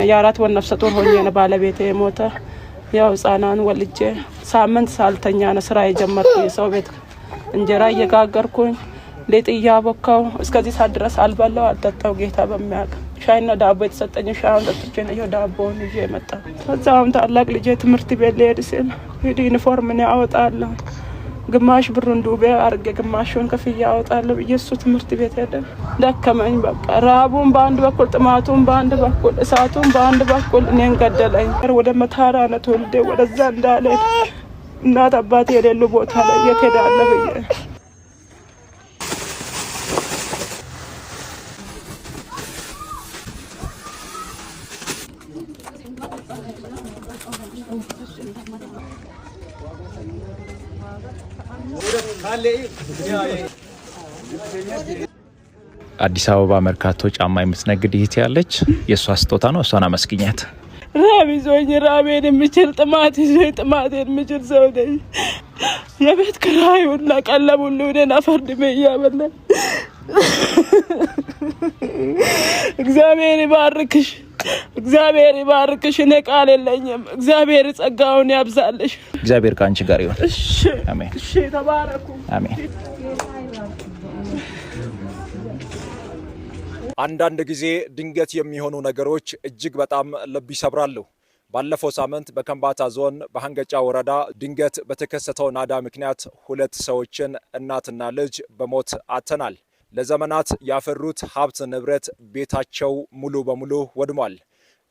የ4 ወር ነፍሰ ጡር ሆኜ ነው ባለቤቴ የሞተ። ያው ህጻናን ወልጄ ሳምንት ሳልተኛ ነው ስራ የጀመርኩ። የሰው ቤት እንጀራ እየጋገርኩኝ፣ ሊጥ እያቦካው እስከዚህ ሰዓት ድረስ አልበላው አልጠጣው። ጌታ በሚያውቅ ሻይና ዳቦ የተሰጠኝ ሻዩን ጠጥቼ ነው ይኸው ዳቦውን ይዤ የመጣው። ከዛም ታላቅ ልጄ ትምህርት ቤት ሊሄድ ሲል ሂድ ዩኒፎርም እኔ አወጣለሁ፣ ግማሽ ብሩን ዱቤ አርጌ ግማሹን ክፍያ አወጣለሁ ብዬ እሱ ትምህርት ቤት ሄደ። ደከመኝ በቃ፣ ረሃቡን በአንድ በኩል፣ ጥማቱን በአንድ በኩል፣ እሳቱን በአንድ በኩል እኔን ገደለኝ። ወደ መታራ ነው ትውልዴ። ወደዛ እንዳልሄድ እናት አባቴ የሌሉ ቦታ ላይ የት ሄዳለሁ ብዬ። አዲስ አበባ መርካቶ ጫማ የምትነግድ እህት ያለች የእሷ ስጦታ ነው። እሷን አመስግኛት። ራብ ይዞኝ ራቤን የምችል፣ ጥማት ይዞኝ ጥማቴን የምችል ሰው ነኝ። የቤት ኪራዩና ቀለብ ሁሉ እኔን አፈር ድሜ እያበላኝ፣ እግዚአብሔር ይባርክሽ፣ እግዚአብሔር ይባርክሽ። እኔ ቃል የለኝም። እግዚአብሔር ጸጋውን ያብዛልሽ። እግዚአብሔር ከአንቺ ጋር ይሁን። እሺ። አሜን። እሺ፣ ተባረኩ። አሜን። አንዳንድ ጊዜ ድንገት የሚሆኑ ነገሮች እጅግ በጣም ልብ ይሰብራሉ። ባለፈው ሳምንት በከምባታ ዞን በሀንገጫ ወረዳ ድንገት በተከሰተው ናዳ ምክንያት ሁለት ሰዎችን፣ እናትና ልጅ፣ በሞት አጥተናል። ለዘመናት ያፈሩት ሀብት ንብረት ቤታቸው ሙሉ በሙሉ ወድሟል።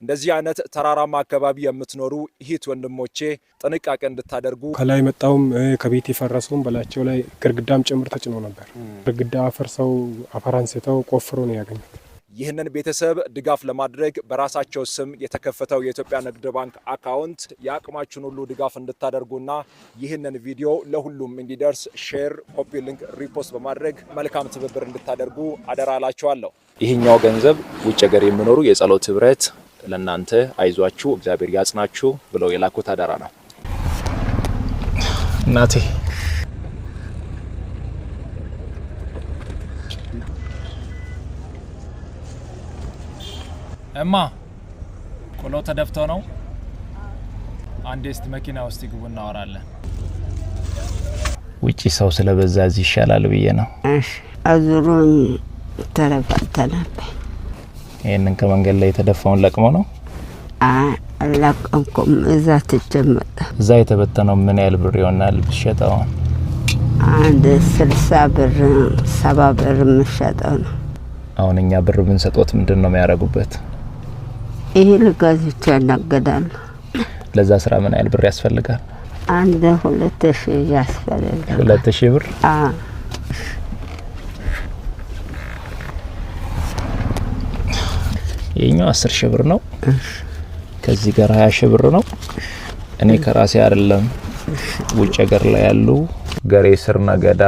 እንደዚህ አይነት ተራራማ አካባቢ የምትኖሩ እህት ወንድሞቼ ጥንቃቄ እንድታደርጉ ከላይ መጣውም ከቤት የፈረሰውም በላያቸው ላይ ግርግዳም ጭምር ተጭኖ ነበር። ግርግዳ አፈርሰው አፈር አንስተው ቆፍሮ ነው ያገኙት። ይህንን ቤተሰብ ድጋፍ ለማድረግ በራሳቸው ስም የተከፈተው የኢትዮጵያ ንግድ ባንክ አካውንት የአቅማችሁን ሁሉ ድጋፍ እንድታደርጉና ይህንን ቪዲዮ ለሁሉም እንዲደርስ share፣ copy link፣ repost በማድረግ መልካም ትብብር እንድታደርጉ አደራ እላችኋለሁ። ይህኛው ገንዘብ ውጭ ሀገር የሚኖሩ የጸሎት ህብረት ለእናንተ አይዟችሁ፣ እግዚአብሔር ያጽናችሁ ብለው የላኩት አደራ ነው። እናቴ፣ እማ፣ ቆሎ ተደፍቶ ነው። አንዴ እስቲ መኪና ውስጥ ይግቡ፣ እናወራለን። ውጪ ሰው ስለበዛ እዚህ ይሻላል ብዬ ነው። እሺ፣ አዙሮኝ ተለባተነብኝ። ይህንን ከመንገድ ላይ የተደፋውን ለቅሞ ነው? አላቀምኩም። እዛ ትቼ መጣ። እዛ የተበተነው ምን ያህል ብር ይሆናል ብትሸጠው? አንድ 60 ብር፣ 70 ብር የምሸጠው ነው። አሁን እኛ ብር ብንሰጦት ምንድን ነው የሚያደርጉበት? እህል ገዝቼ እናገዳለሁ። ለዛ ስራ ምን ያህል ብር ያስፈልጋል? አንድ 2000 ያስፈልጋል። 2000 ብር? አዎ። ይሄኛው 10,000 ብር ነው። ከዚህ ጋር 20,000 ብር ነው። እኔ ከራሴ አይደለም፣ ውጭ ሀገር ላይ ያሉ ገሬ ስር ነገዳ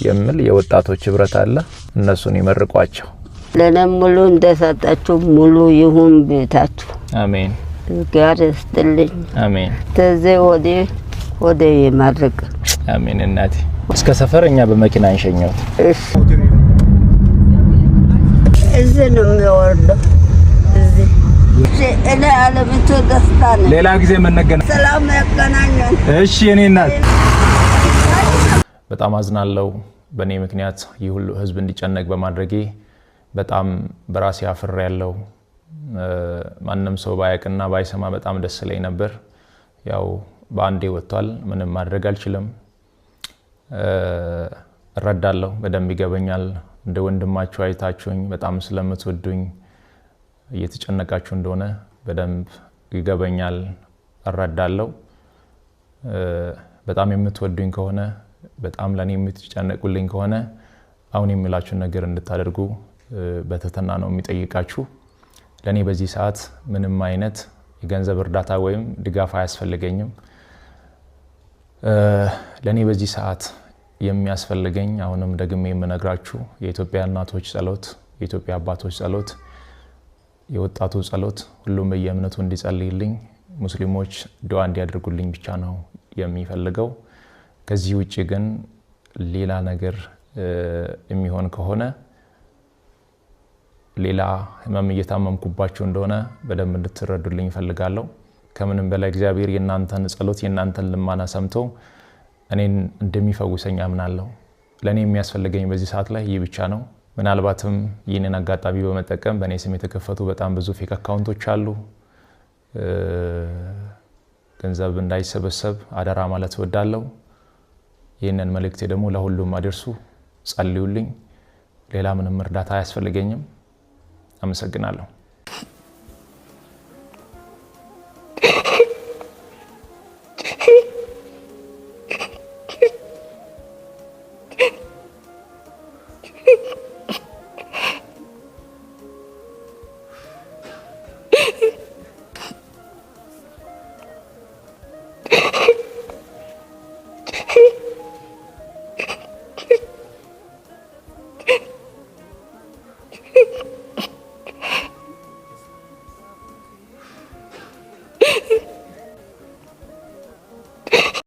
የሚል የወጣቶች ህብረት አለ። እነሱን ይመርቋቸው። ለእኔም ሙሉ እንደሰጣችሁ ሙሉ ይሁን ቤታችሁ። አሜን። እግዚአብሔር ይስጥልኝ። አሜን። ተዚህ ወዲህ ወደ ይመርቅ። አሜን። እናቴ፣ እስከ ሰፈር እኛ በመኪና እንሸኘውት። እሺ፣ እዚህ ነው የሚወርደው። እዚህ እኔ አለምቱ ደስታ ነኝ። ሌላ ጊዜ የምንገናኝ። ሰላም ያገናኘን። እሺ እኔ እናት፣ በጣም አዝናለው። በእኔ ምክንያት ይህ ሁሉ ህዝብ እንዲጨነቅ በማድረጌ በጣም በራሴ አፍሬያለሁ። ማንም ሰው ባያቅና ባይሰማ በጣም ደስ ይለኝ ነበር። ያው በአንዴ ወጥቷል። ምንም ማድረግ አልችልም። እረዳለሁ፣ በደንብ ይገበኛል። እንደ ወንድማችሁ አይታችሁኝ በጣም ስለምትወዱኝ እየተጨነቃችሁ እንደሆነ በደንብ ይገበኛል፣ እረዳለሁ። በጣም የምትወዱኝ ከሆነ፣ በጣም ለእኔ የምትጨነቁልኝ ከሆነ አሁን የምላችሁን ነገር እንድታደርጉ በትህትና ነው የምጠይቃችሁ። ለእኔ በዚህ ሰዓት ምንም አይነት የገንዘብ እርዳታ ወይም ድጋፍ አያስፈልገኝም። ለእኔ በዚህ ሰዓት የሚያስፈልገኝ፣ አሁንም ደግሜ የምነግራችሁ፣ የኢትዮጵያ እናቶች ጸሎት፣ የኢትዮጵያ አባቶች ጸሎት፣ የወጣቱ ጸሎት፣ ሁሉም በየእምነቱ እንዲጸልይልኝ፣ ሙስሊሞች ዱዓ እንዲያደርጉልኝ ብቻ ነው የምፈልገው። ከዚህ ውጭ ግን ሌላ ነገር የሚሆን ከሆነ ሌላ ህመም እየታመምኩባችሁ እንደሆነ በደንብ እንድትረዱልኝ እፈልጋለሁ። ከምንም በላይ እግዚአብሔር የእናንተን ጸሎት፣ የእናንተን ልማና ሰምቶ እኔን እንደሚፈውሰኝ አምናለሁ። ለእኔ የሚያስፈልገኝ በዚህ ሰዓት ላይ ይህ ብቻ ነው። ምናልባትም ይህንን አጋጣሚ በመጠቀም በእኔ ስም የተከፈቱ በጣም ብዙ fake account ኦች አሉ። ገንዘብ እንዳይሰበሰብ አደራ ማለት እወዳለሁ። ይህንን መልእክቴ ደግሞ ለሁሉም አድርሱ፣ ጸልዩልኝ። ሌላ ምንም እርዳታ አያስፈልገኝም። አመሰግናለሁ።